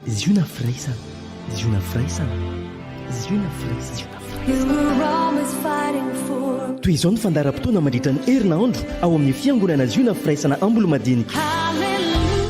Ziona firaisana, ziona firaisana, ziona firaisana, ziona firaisana. Toy izao ny fandaharam-potoana mandritra ny herinandro ao amin'ny Fiangonana Ziona Firaisana Ambolomadinika.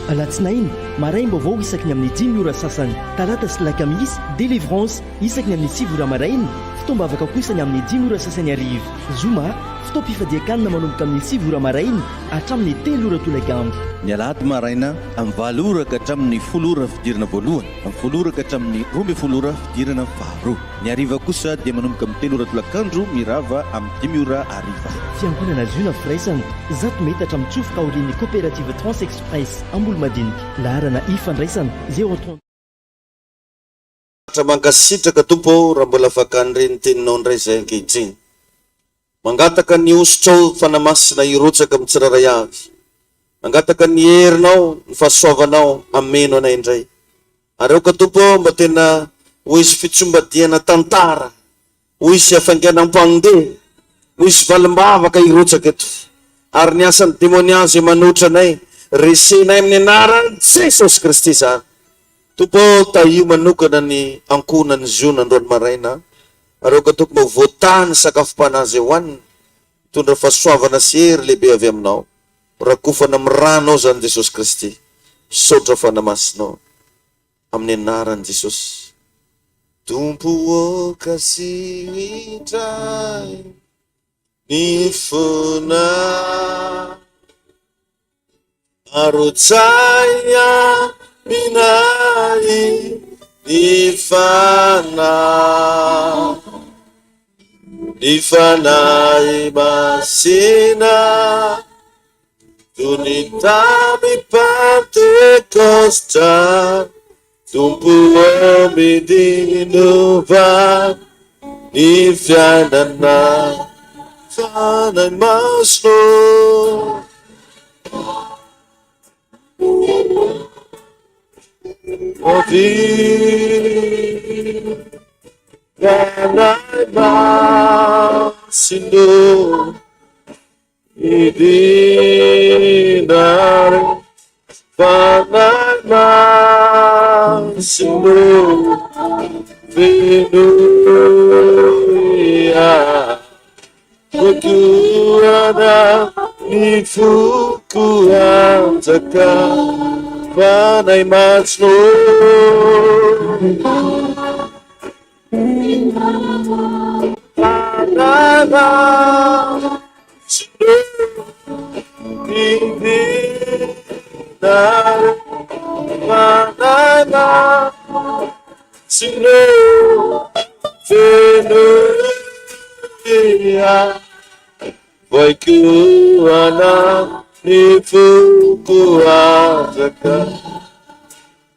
Alatsinainy, maraim-baovao isaky ny amin'ny dimy ora sasany. Talata sy Lakamisy, Délivrance, isaky ny amin'ny sivy ora maraina. Fotoam-bavaka kosa ny amin'ny dimy ora sasany hariva. Zoma, fotoam-pifadian-kanina manomboka amin'ny sivy ora maraina hatramin'ny telo ora tolakandro. Ny alahady maraina amin'ny valo ora ka hatramin'ny folo ora fidirana voalohany, amin'ny folo ora ka hatramin'ny 12 ora fidirana faharoa. Ny hariva kosa dia manomboka amin'ny telo ora tolakandro mirava amin'ny dimy ora hariva. Fiangonana Ziona Firaisana, zato metatra mitsofoka aorian'ny Coopérative Trans Express Ambolomadinika, laharana ifandraisana, zéro 30. Atra mankasitraka Tompo ô raha mbola afaka handre ny teninao indray izay ankehitriny. Mangataka ny hosotrao Fanahy Masina hirotsaka amin'ny tsirairay avy. Mangataka ny herinao, ny fahasoavanao hameno anay indray. Ary aoka Tompo ô mba tena ho hisy fitsombadihana tantara, ho hisy hafainganam-pandeha, ho hisy valim-bavaka hirotsaka eto. Ary ny asan'ny demonia izay manohitra anay, resenay amin'ny anaran'i Jesosy Kristy izany. Tompo ô, tahio manokana ny ankohonan'i Ziona androany maraina, ary aoka Tompo mba ho voatahy ny sakafom-panahy izay hohaniny, hitondra fahasoavana sy hery lehibe avy Aminao. Rakofana amin'ny Rànao izany Jesosy Kristy. Misaotra Fanahy Masina ô. Amin'ny anaran'i Jesosy. Tompo ô, kasiho indray ny fonay. Arotsay aminay ny Fanahy, ny Fanahy Masina, toy ny tamin'ny Pantekôsta, Tompo ô midinova ny fiainana, Fanahy Masina ô. Fanahy Masina ô. Midina Fanahy Masina fenoy ahy Votoana ny foko hanjaka Fanahy Masina Ny foko hanjaka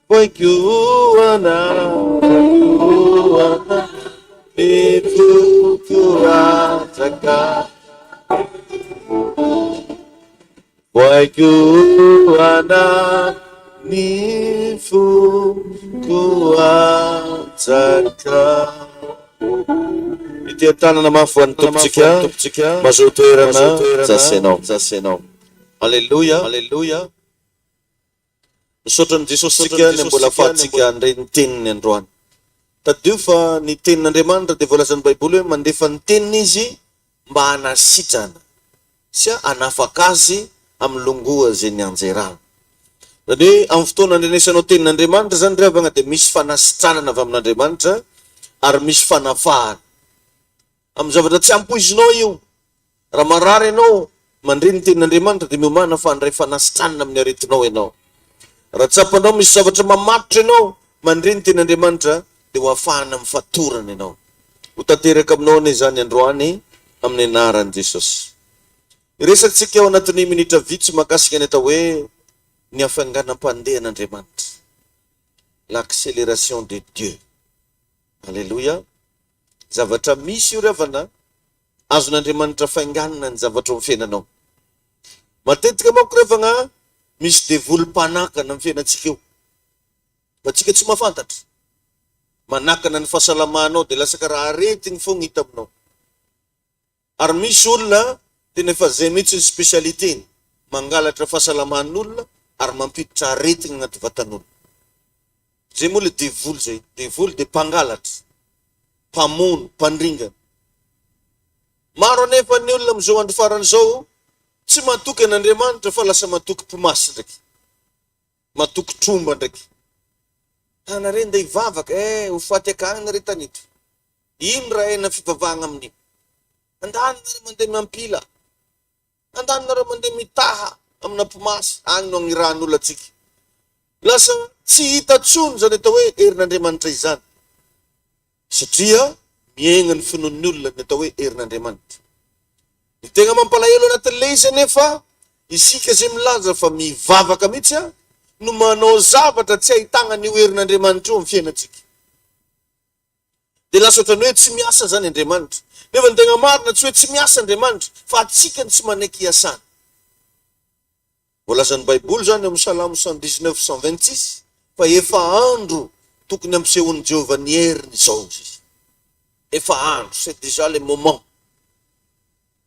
Voikoana, voikoana, ny foko hanjaka. Voikoana, ny foko hanjaka. Ity tanana mafy ho an'ny Tompontsika, mazoa toerana, jasenao. Aleloia. Misaotra an'i Jesosy tsika ny mbola afahantsika handre ny teniny androany. Tadidio fa ny tenin'Andriamanitra dia voalazan'ny Baiboly hoe mandefa ny teniny Izy mba hanasitrana sy hanafaka azy amin'ny longoa izay nianjerana. Izany hoe amin'ny fotoana andrenesanao tenin'Andriamanitra izany ry havagna dia misy fanasitranana avy amin'Andriamanitra ary misy fanafahana. Amin'ny zavatra tsy ampoizinao io. Raha marary ianao, mandre ny tenin'Andriamanitra dia miomàna fa handray fanasitranana amin'ny aretinao ianao. Raha tsapanao misy zavatra mamatotra ianao, mandre ny tenin'Andriamanitra dia ho afahana amin'ny fatorana ianao. Ho tanteraka aminao anie izany androany amin'ny anaran'i Jesosy. Hiresatsika ao anatin'ny minitra vitsy mahakasika ny atao hoe ny hafainganam-pandehan'Andriamanitra, l'accélération de Dieu. Aleloia. Zavatra misy io ry havana, azon'Andriamanitra fainganina ny zavatra ao amin'ny fiainanao. Matetika manko rehefa nga misy devoly mpanakana amin'ny fiainantsika eo, fa tsika tsy mahafantatra. Manakana ny fahasalamanao dia lasa karaha aretigny foagna hita aminao. Ary misy olona tena efa zay mihitsy ny spécialité-ny, mangalatra fahasalaman'olona ary mampiditra aretigna agnaty vatan'olona. Zay moa le devoly zay. Devoly dia mpangalatra, mpamono, mpandringana. Maro anefa ny olona amin'izao andro farany izao tsy matoky an'Andriamanitra fa lasa matoky mpimasy ndraiky. Matoky tromba ndraiky. Anare ndeha hivavaka eh, ho faty akagny nare tanito. Ino raha aina fivavahagna amin'io? Andany nareo mandeha miampila. Andany nareo mandeha mitaha amina mpimasy, agny no agnirahan'olo antsika. Lasa tsy hita tsony zany atao hoe herin'Andriamanitra izany. Satria mihegna ny finoan'ny olona ny atao hoe herin'Andriamanitra. Ny tegna mampalahelo anatin'le izy anefa, isika izay milaza fa mivavaka mihitsy no manao zavatra tsy ahitagna an'io herin'Andriamanitra io amin'ny fiainantsika. Dia lasa ohatran'ny hoe tsy miasa izany Andriamanitra. Nefa ny tegna marina tsy hoe tsy miasa Andriamanitra fa antsika no tsy manaiky hiasany. Voalazan'ny Baiboly izany ao amin'ny Salamo 119, 126 fa efa andro tokony hampisehoan'i Jehovah ny heriny izao izy. Efa andro, c'est déjà le moment.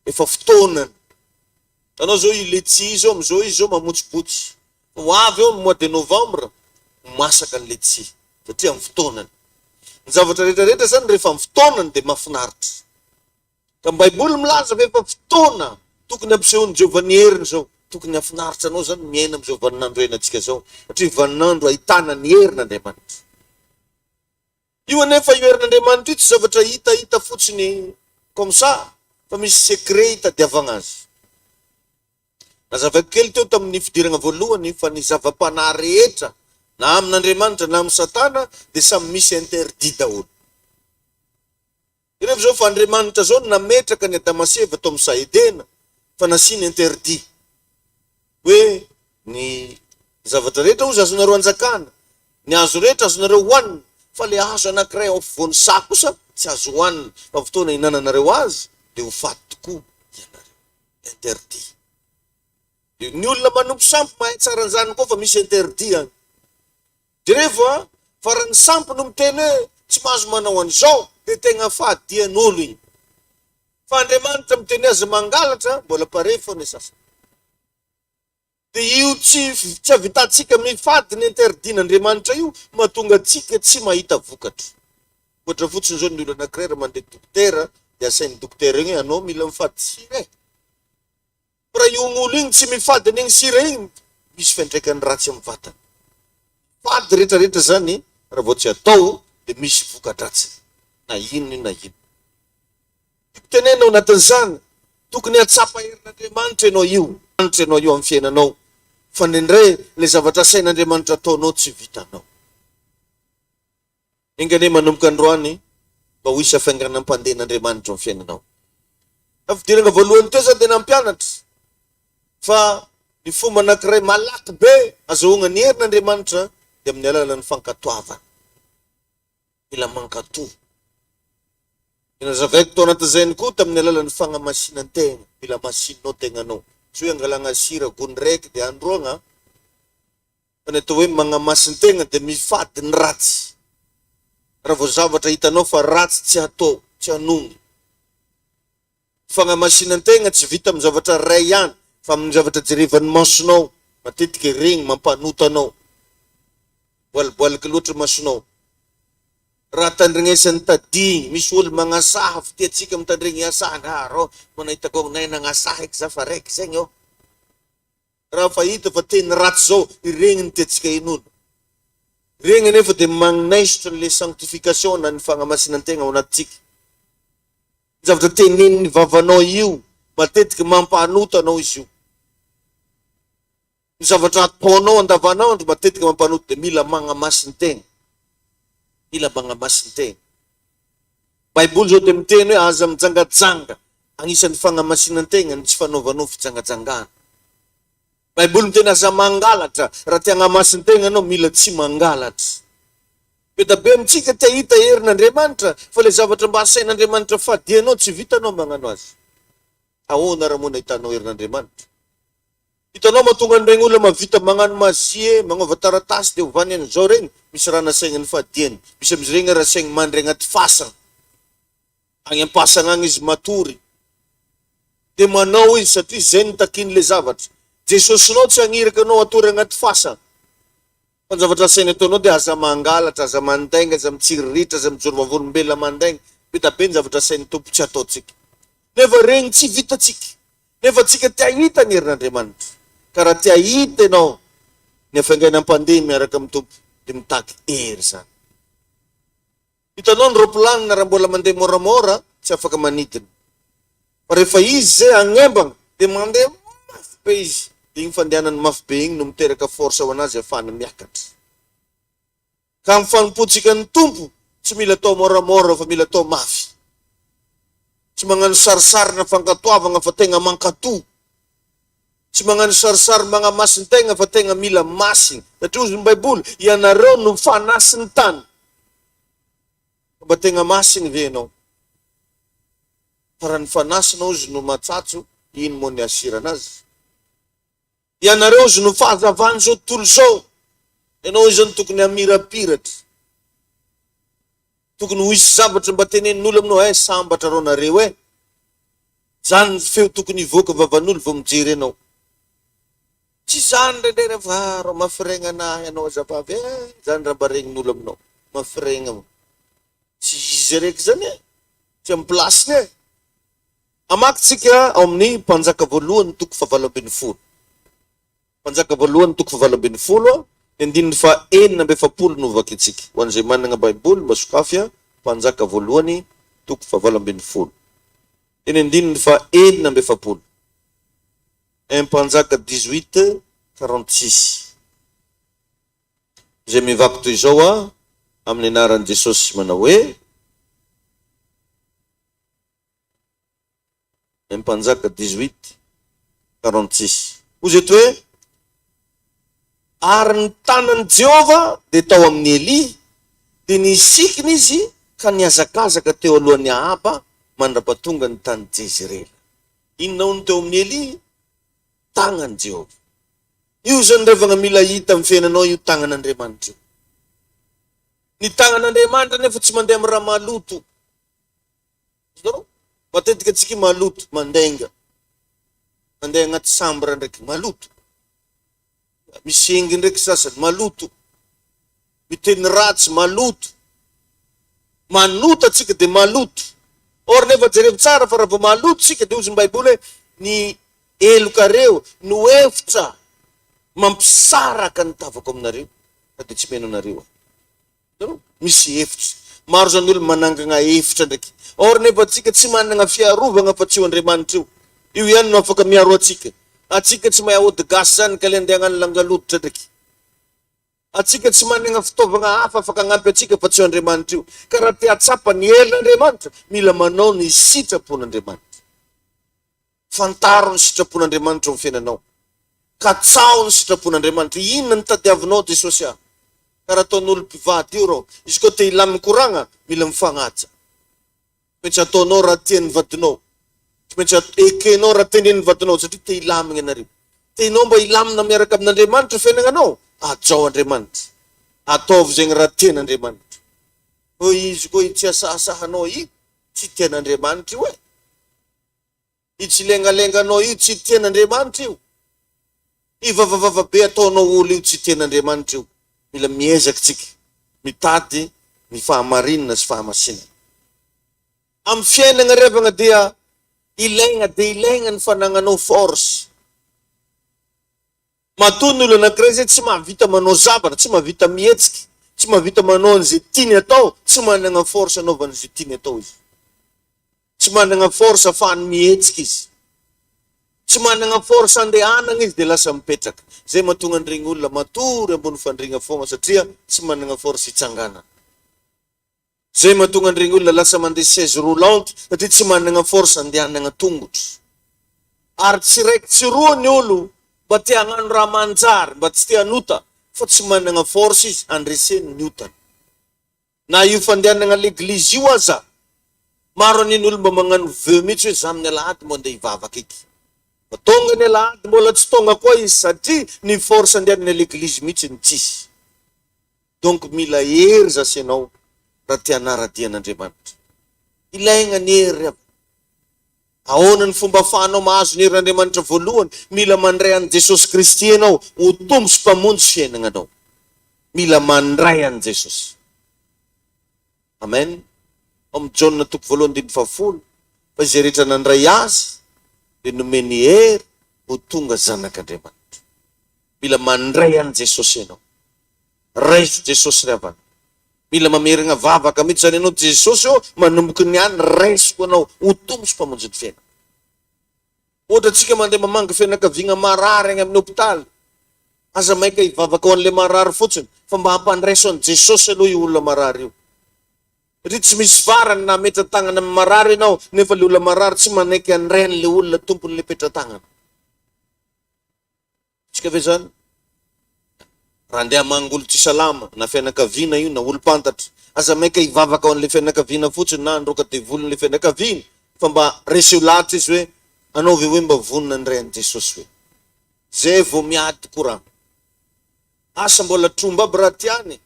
Efa fotoanany. Hitanao izao i letchis izao amin'izao izy izao mamotsibotsy. Fa ho avy eo ny mois de novembre, ho masaka ny letchis satria amin'ny fotoanany. Ny zavatra rehetra rehetra izany rehefa amin'ny fotoanany dia mahafinaritra. Ka ny Baiboly milaza fa efa fotoana tokony hampisehoan'i Jehovah ny heriny izao. Tokony hahafinaritra anao izany ny miaina amin'izao vaninandro iainantsika izao, satria vaninandro ahitana ny herin'Andriamanitra. Io anefa io herin'Andriamanitra io tsy zavatra hitahita fotsiny comme ça fa misy secret hitadiavagna azy. Nazavaiko kely teo tamin'ny fidiragna voalohany fa ny zava-panahy rehetra na amin'Andriamanitra na amin'i Satana dia samy misy interdit daholo. Jereo izao fa Andriamanitra izao no nametraka an'i Adama sy Eva tao amin'ny saha Edena fa nasiany interdit hoe ny zavatra rehetra hozy azonareo anjakana, ny hazo rehetra azonareo hohanina fa le hazo anankiray ao afovoan'ny saha kosa tsy azo hohanina fa fotoana hihinananareo azy dia ho faty tokoa ianareo. Interdit. Dia ny olona manompo sampy mahay tsara an'izany koa fa misy interdit any. Jerevo a! Fa raha ny sampy no miteny hoe tsy mahazo manao an'izao dia tegna fahadian'olo igny. Fa Andriamanitra miteny aza mangalatra mbola pare foana i sasany. Dia io tsy tsy avitantsika mifady ny interdit-n'Andriamanitra io mahatonga antsika tsy mahita vokatra. Ohatra fotsiny zao ny olo anakiray raha mandeha dokotera dia asain'ny dokotera igny hoe anao mila mifady sira e! Fa raha io olo igny tsy mifady an'igny sira igny, misy fiantraikany ratsy amin'ny vatany. Fady retraretra zany raha vao tsy atao dia misy voka-dratsiny, na inona io na inona. Tiako tenenina ao anatin'izany, tokony hahatsapa herin'Andriamanitra ianao io, Andriamanitra ianao io amin'ny fiainanao, fa indraindray ilay zavatra asain'Andriamanitra ataonao tsy vitanao. Enga anie manomboka androany mba ho hisy hafainganam-pandehan'Andriamanitra eo amin'ny fiainanao. Tamin'ny fidirana voalohany teo izaho dia nampianatra fa ny fomba anankiray malaky be azahoana ny herin'Andriamanitra dia amin'ny alalan'ny fankatoavana. Mila mankatò. Dia nazavaiko tao anatin'izay ihany koa tamin'ny alalan'ny fagnamasinan-tegna. Mila masininao tegnanao. Tsy hoe angalagna sira gony raiky dia androagna. Fa ny atao hoe magnamasin-tegna dia mifady ny ratsy. Raha vao zavatra hitanao fa ratsy tsy hatao, tsy hanogno. Fagnamasinan-tegna tsy vita amin'ny zavatra ray ihany fa amin'ny zavatra jerevan'ny masonao, matetika iregny mampanota anao. Boaliboaliky loatra masonao. Raha tandrignesan'ny tadigny, misy olo magnasaha fa tiantsika mitandregny hiasaha, nga rô mba nahita gôgna nay nagnasaha eky za fa raiky zegny ô. Raha fa hita fa teny ratsy zao, iregny no tiantsika henoina. Regny anefa dia magnaisotra an'le sanctification na ny fagnamasinan-tegna ao anatintsika. Ny zavatra tenenin'ny vavanao io, matetika mampanota anao izy io. Ny zavatra ataonao andavanandro matetika mampanota dia mila magnamasin-tegna. Mila magnamasin-tegna. Baiboly zao dia miteny hoe aza mijangajanga. Agnisan'ny fagnamasinan-tegna ny tsy fanaovanao fijangajangana. Baiboly miteny aza mangalatra. Raha te hagnamasin-tegna anao mila tsy mangalatra. Be da be amintsika te hahita herin'Andriamanitra fa ilay zavatra mba asain'Andriamanitra fadianao tsy vitanao magnano azy. Ahoana raha moa nahitanao herin'Andriamanitra? Hitanao mahatonga an'iregny olona mahavita magnano magie, magnova taratasy dia ovany an'izao regny, misy raha nasaigny nifadiany, misy amin'izy regny ary asaigny mandry agnaty fasagna, agny am-pasagna agny izy matory, dia manao izy satria zay no takian'le zavatra. Jesosinao tsy hagniraka anao hatory agnaty fasagna. Fa ny zavatra asainy ataonao dia aza mangalatra, aza mandainga, aza mitsiriritra, aza mijoro vavolombelona mandainga. Be da be ny zavatra asain'ny Tompo tsy ataontsika. Nefa ireny tsy vitantsika. Nefa tsika te hahita ny herin'Andriamanitra. Ka raha te hahita ianao ny hafainganam-pandeha miaraka amin'ny Tompo dia mitaky hery izany. Hitanao ny roplanina raha mbola mandeha moramora tsy afaka manidina. Fa rehefa izy izay hagnembagna dia mandeha mafy be izy. Dia igny fandehanany mafy be igny no miteraka force ho anazy ahafahany miakatra. Ka amin'ny fanompoantsika ny Tompo tsy mila atao moramora fa mila atao mafy. Tsy magnano sarisarina fankatoavagna fa tegna mankatò. Tsy magnano sarisary magnamasin-tegna fa tegna mila masigny. Satria hozy ny Baiboly, ianareo no fanasin'ny tany. Ka mba tegna masigny ve ianao? Fa raha ny fanasina hozy no matsatso, ino moa ny hasirana azy? Ianareo hozy no fahazavan'izao tontolo izao. Ianao izany tokony hamirapiratra. Tokony ho hisy zavatra mba tenenin'olo aminao eh sambatra rô nareo eh. Zany ny feo tokony hivoaka vavan'olo vao mijery anao. Tsy zany indraindray refa ah rô mafiregna anahy anao azafavy eh zany raha mba regnin'olo aminao. Mafiregna. Tsy izy araiky zany eh. Tsy am place-ny eh. Hamaky tsika ao amin'ny Mpanjaka voalohany toko fahavalo ambin'ny folo. Mpanjaka voalohany toko fahavalo ambin'ny folo ny andininy faha 46 no vakintsika. Ho an'izay manana Baiboly mba sokafy a, Mpanjaka voalohany toko fahavalo ambin'ny folo. Teny andininy faha 46. Un Mpanjaka 18 46. Izay mivaky toy izao a, amin'ny anaran'i Jesosy manao hoe. Mpanjaka 18, 46. Hoy izy eto hoe, Ary ny tanan'i Jehovah dia tao amin'i Elia, dia nisikina izy ka nihazakazaka teo alohan'i Ahaba mandra-patongany tany Jezirela. Inona hono teo amin'i Elia? Tanan'i Jehovah. Io izany revagna mila hita amin'ny fiainanao io tanan'Andriamanitra io. Ny tanan'Andriamanitra anefa tsy mandeha amin'ny raha maloto. Hitanao? Matetika antsika maloto, mandainga. Mandeha agnaty chambre ndraiky, maloto. Misengy ndraiky sasany, maloto. Miteny ratsy, maloto. Manota antsika dia maloto. Or nefa jerevo tsara fa raha vao maloto isika dia hozy ny Baiboly hoe ny helokareo no efitra mampisaraka ny tavako aminareo ka dia tsy mihaino anareo aho. Hitanao? Misy efitra. Maro zany olona manangana efitra ndraiky. Or nefa antsika tsy manana fiarovagna fa tsy io Andriamanitra io. Io ihany no afaka miaro antsika. Antsika tsy mahay aody gasy zany ka le andeha hagnano langaloditra ndraiky. Antsika tsy manana fitaovagna hafa afaka hagnampy antsika fa tsy io Andriamanitra io. Ka raha te hahatsapa ny herin'Andriamanitra, mila manao ny sitrapon'Andriamanitra. Fantaro ny sitrapon'Andriamanitra eo amin'ny fiainanao. Katsaho ny sitrapon'Andriamanitra. Inona no tadiavinao Jesosy ah? Karaha ataon'olo mpivady io rô. Izy koa te hilamin koragna, mila mifagnaja. Tsy maintsy ataonao raha tian'ny vadinao. Tsy maintsy ekenao raha tenenin'ny vadinao satria te hilamigna ianareo. Tianao mba hilamina miaraka amin'Andriamanitra fiainagnanao? Hajao Andriamanitra. Ataovy zegny raha tian'Andriamanitra. Fa izy koa io tsy asahasahanao io, tsy tian'Andriamanitra io e. Io tsilengalenganao io tsy tian'Andriamanitra io. Io vavavava be ataonao olo io tsy tian'Andriamanitra io. Mila miezaka tsika mitady ny fahamarinana sy fahamasinana. Amin'ny fiainagna ry havagna dia ilaigna dia ilaigna ny fanagnanao force. Matoa ny olo anankiray zay tsy mahavita manao zavatra, tsy mahavita mihetsika, tsy mahavita manao an'izay tiany atao, tsy managna force anaovany izay tiany atao izy. Tsy managna force afahany mihetsika izy. Tsy managna force andehanagna izy dia lasa mipetraka. Zay mahatonga an'iregny olona matory ambony fandriagna fogna satria tsy managna force hitsanganana. Zay mahatonga an'iregny olona lasa mandeha chaise roulante satria tsy managna force andehanagna tongotro. Ary tsy raiky tsy roa ny olo mba te hagnano raha manjary, mba tsy te hanota fa tsy managna force izy handreseny ny otany. Na io fandehanagna leglizy io aza, maro anie ny olo mba magnano vœux mihitsy hoe za amin'ny alahady mbo andeha hivavaka eky. Fa tonga ny alahady mbola tsy tonga koa izy satria ny force andehanany leglizy mihitsy no tsisy. Donc mila hery zasy ianao raha te hanara-dia an'Andriamanitra. Ilaigna ny hery ry havana. Ahoana ny fomba afahanao mahazo ny herin'Andriamanitra voalohany? Mila mandray an'i Jesosy Kristy ianao ho Tompo sy Mpamonjy fiainagnanao. Mila mandray an'i Jesosy. Amen. Ao amin'ny Jaona toko voalohany andininy fahafolo, fa izay rehetra nandray Azy dia nomeny hery ho tonga zanak'Andriamanitra. Mila mandray an'i Jesosy ianao. Raiso Jesosy ry havana. Mila mamerina vavaka mihitsy izany ianao, Jesosy ô, manomboka ny any raisiko Anao ho Tompo sy Mpamonjy ny fiainako. Ohatra antsika mandeha mamangy fianakaviagna marary agny amin'ny hopitaly, aza maika hivavaka ho an'ilay marary fotsiny fa mba ampandraiso an'i Jesosy aloha io olona marary io. Satria tsy misy farany na hametra-tagnana amin'ny marary ianao nefa ilay olona marary tsy manaiky handray an'ilay olona tompon'ilay petra-tagnana. Tsika ve zany? Raha andeha hamangy olo tsy salama, na fianakaviana io na olom-pantatra, aza maika hivavaka ho an'ilay fianakaviana fotsiny na handroaka devolin'ilay fianakaviana fa mba reseo lahatra izy hoe anao ve hoe mba vonona handray an'i Jesosy ve? Zay vao miady courant. Asa mbola tromba aby raha tiany.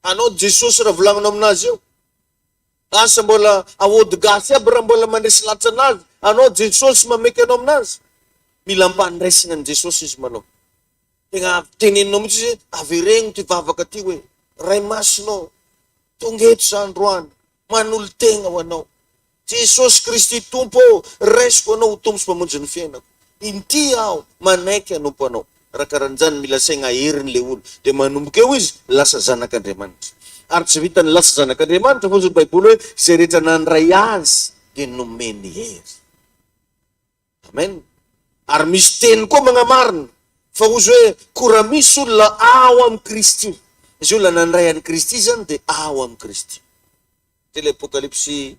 Anao Jesosy raha volagninao aminazy eo. Asa mbola aody gasy aby raha mbola mandresy lahatra anazy, anao Jesosy mameky anao aminazy. Mila ampandraisina an'i Jesosy izy malou. Tegna teneninao mihitsy izy hoe averegno ty vavaka ty hoe Ray Masina ô, tonga eto za androany, manolo-tegna ho anao. Jesosy Kristy Tompo ô, raisiko Anao ho Tompo sy Mpamonjy ny fiainako. Inty aho, manaiky hanompo Anao. Raha karan'izany, mila saigna heriny le olo. Dia manomboka eo izy, lasa zanak'Andriamanitra. Ary tsy vitan'ny lasa zanak'Andriamanitra, fa hozy ny Baiboly hoe, izay rehetra nandray Azy dia nomeny hery. Amen. Ary misy teny koa magnamarina fa hozy hoe, koa raha misy olona ao amin'i Kristy, izay olona nandray an'i Kristy izany dia ao amin'i Kristy. Izay ilay Apokalypsy,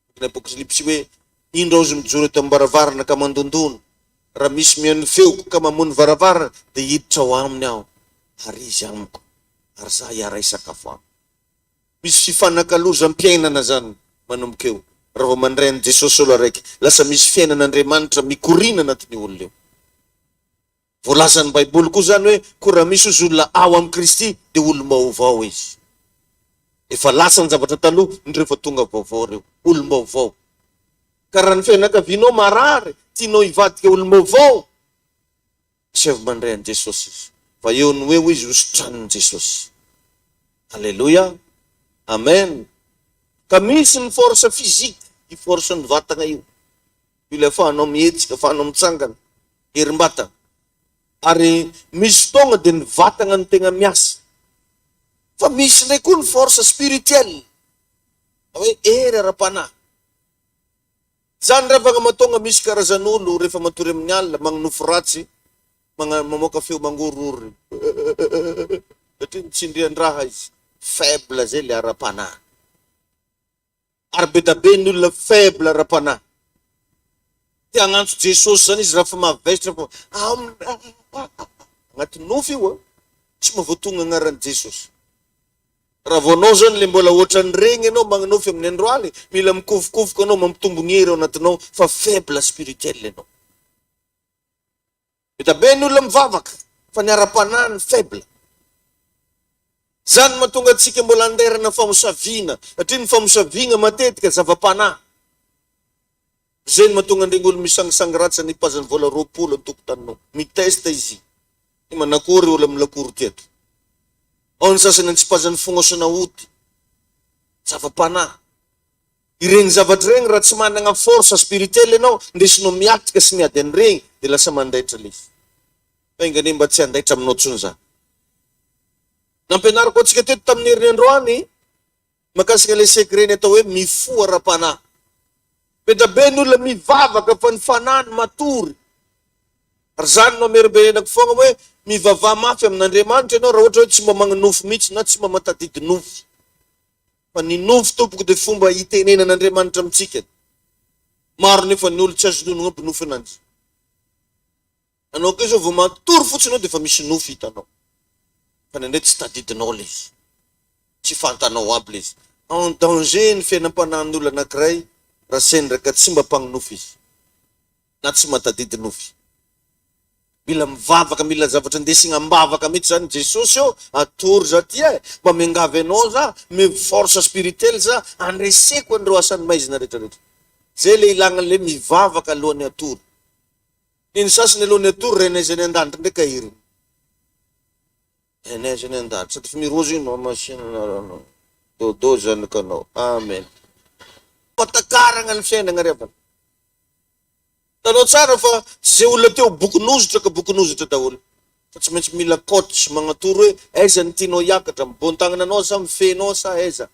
bokin'ny Apokalypsy hoe, indro aho izy mijoro eto am-baravarana ka mandondona, raha misy mihaino ny feoko ka mamoha ny varavarana dia hiditra ao aminy aho, ary izy amiko, ary izaho hiara hisakafo aminy. Misy fifanakalozam-piainana zany manomboka eo, raha vao mandray an'i Jesosy olo araiky, lasa misy fiainan'Andriamanitra mikoriana anatin'io olona io. Voalazan'ny Baiboly koa zany hoe, koa raha misy ozy olona ao amin'i Kristy dia olom-baovao izy. Efa lasa ny zavatra taloha, indreo fa tonga vaovao ireo, olom-baovao. Ka raha ny fianakavianao marary, tianao hivadika olom-baovao, Tsy avy mandray an'i Jesosy izy, fa eo no eo izy hositranin'i Jesosy. Aleloia! Amen! Ka misy ny force physique, io force ny vatagna io, io ilay afahanao mihetsika, afahanao mitsangana, herim-batagna. Ary misy fotoagna dia ny vatagna no tegna miasa. Fa misy indray koa ny force spirituelle, na hoe hery ara-panahy. Zany ravagna matonga misy karazan'olo refa matory amin'ny alina magnonofy ratsy magna mamoaka feo mangorory satria nitsindriandraha izy faible zay le ara-panahy ary bedabe ny olona faible ara-panahy te hagnantso Jesosy zany izy raha fa mavesatra fa agnaty nofy io a tsy mahavoatonga agnaran'i Jesosy. Raha vao anao zany le mbola ohatran'iregny ianao magnonofy amin'ny andro aly, mila mikofokofoka anao mampitombo ny hery ao anatinao fa faible spirituel ianao. Be da be ny olona mivavaka fa ny ara-panahy no faible. Zany mahatonga antsika mbola andairana famosaviana satria ny famosaviagna matetika zava-panahy. Zay no mahatonga an'iregny olo misangisangy ratsy anipazany vola 20 an-tokotaninao. Mi-teste izy. He manakory olo amin'ny lakoro ty ato. Ao ny sasany antsipazany fognosana ody. Zava-panahy. Iregny zavatra iregny raha tsy managna force spirituelle ianao, ndesinao miatrika sy miady an'iregny dia lasa mandaitra le izy. Fa enga anie mba tsy handaitra aminao tsony zany. Nampianariko antsika teto tamin'ny heriny androany Mahakasika ilay secret ny atao hoe mifoha ara-panahy. Be da be ny olona mivavaka fa ny fanahiny matory. Ary izany no amerimberenako foagna hoe mivavaha mafy amin'Andriamanitra ianao raha ohatra hoe tsy mba magnonofy mihitsy na tsy mba mahatadidy nofy. Fa ny nofy tompoko dia fomba hitenenan'Andriamanitra amintsika. Maro nefa ny olo tsy azo inoana aby nofy ananjy. Anao koa izao vao matory fotsiny eo dia efa misy nofy hitanao. Fa indraindray tsy tadidinao ilay izy. Tsy fantanao aby ilay izy. En danger ny fiainam-panahin'ny olona anankiray raha sendra ka tsy mba mpagnonofy izy. Na tsy mahatadidy nofy. Mila mivavaka, mila zavatra indesigna am-bavaka mihitsy izany. Jesosy ô, atoro za ty e! Mba miangavy anao za, omeo force spirituelle za, handreseko an'ireo asan'ny maizina rehetra rehetra. Zay ilay ilagna an'ilay mivavaka alohan'ny hatory. Ny sasany aloha ny atory renaiza any an-danitra ndraika heriny. Hainay zany andalo. Sady fa miroso io no hamasina anaranao. Dodo zanakanao. Amen. Fatakaragna ny fiainagna ry havana. Hitanao tsara fa tsy ze olona te ho bokin'ozitra ka bokin'ozitra daholo. Fa tsy maintsy mila coach magnatoro hoe aiza ny tianao hiakatra, miboan-tagnana anao sa mifehy-nao sa aiza.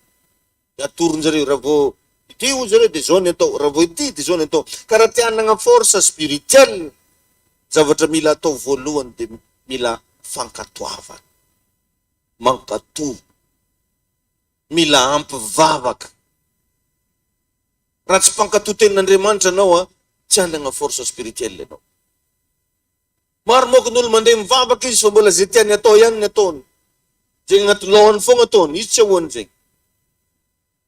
Dia atoron-jareo raha vao ity hoy zareo dia zao ny atao, raha vao ity dia zao ny atao. Ka raha te hanagna force spirituelle, zavatra mila atao voalohany dia mila fankatoavana, mankatò, mila ampy vavaka. Raha tsy mpankatò tenin'Andriamanitra anao an, tsy hanagna force spirituelle ianao. Maro manko ny olo mandeha mivavaka izy fa mbola ze tiany atao ihany ny ataony. Zegny agnaty lohany fogna ataony, izy tsy ahoany zegny.